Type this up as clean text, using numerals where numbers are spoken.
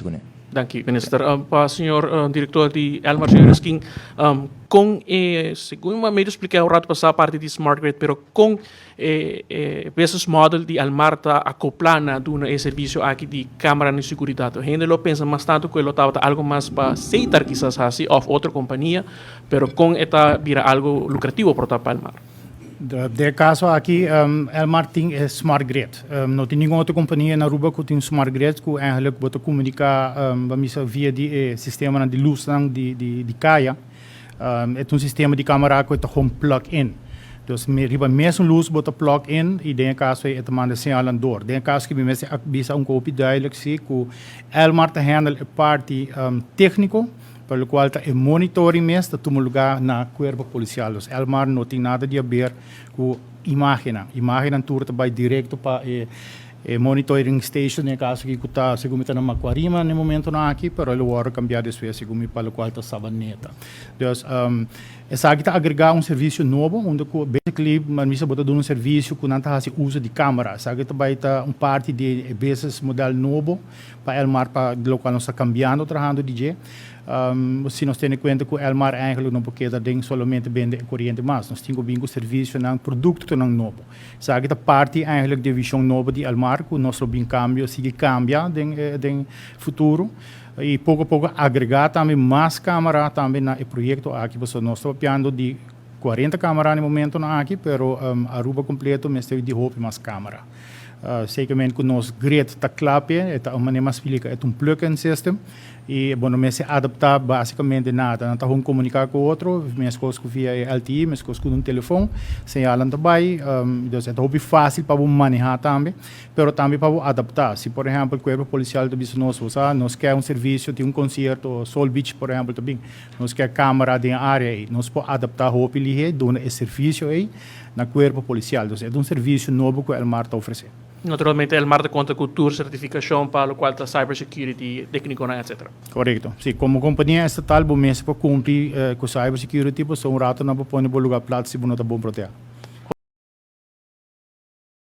kuné. Danki, Minister. Pa señor director di Elmar, señor Esquin, con e, segun mi a medio splica un rato pasá parti di smart grid, pero con e business model di Elmar ta acopla na duna e servicio aki di cameranan di seguridad? Hende lo pensa mas tanto cu e lo tabata algo mas pa Setar kisas haci of otro compania, pero con e ta bira algo lucrativo por ta pa Elmar? Den e caso aki Elmar tin e smart grid. No tin ningun otro compania na Aruba cu tin un smart grid cu eigenlijk bo ta comunica bo misa via di e sistemanan di luznan di caya. E ta un sistema di camera cu e ta gewoon plug in. Dus riba mesun luz bo ta plug in y den e caso ey e ta manda e señalnan door. Den e caso aki mi mester a bisa un hopi duidelijk si cu Elmar ta handle e parti tecnico, pa locual ta e monitoring mes ta tuma lugar na cuerpo policial. Dus Elmar no tin nada di haber cu imagennan. Imagennan tur ta bay directo pa e monitoring station, den e caso aki cu ta segun mi ta na Macuarima na e momentonan aki, pero lo wordo cambia despues segun mi pa locual ta Sabaneta. Dus esaki ta agrega un servicio nobo unda cu basically misa bo ta duna un servicio cu nan ta haci uso di camera. Esaki ta bay ta un parti di e business model nobo pa Elmar pa locual nos ta cambiando trahando di dje. Si nos tene cuenta cu Elmar eigenlijk no por keda den solamente bende e coriente mas. Nos tin cu bin cu servicionan, productonan nobo. Esaki ta parti eigenlijk di e vision nobo di Elmar cu nos lo bin cambio, sigui cambia den futuro y poco a poco agrega tambe mas camara tambe na e proyecto aki pasobra nos ta papiando di 40 camara na e momentonan aki pero Aruba completo mester di hopi mas camara. Zekermente cu nos grid ta cla p'e, e ta un manera mas splica, e ta un plug-in system y bo no mester adapta basicamente nada. Nan ta gewoon comunica cu otro, mescos cu via e LTE, mescos cu un telefon, señalnan ta bay, dus e ta hopi facil pa bo maneha tambe, pero tambe pa bo adapta. Si por ehempel cuerpo policial ta bisa nos, bo sa, nos kier un servicio, tin un concierto, Soul Beach por ehempel ta bin, nos kier camera den e area ey, nos por adapta hopi lihe, duna e servicio ey na cuerpo policial. Dus e ta un servicio nobo cu Elmar ta ofrece. Naturalmente Elmar ta conta cu tur certificacion pa locual ta cyber security, tecniconan etc. Correcto. Si, como compania estatal bo mester por cumpli cu cyber security pasobra un rato nan por pone bo lugar plat si bo no ta bon proteha.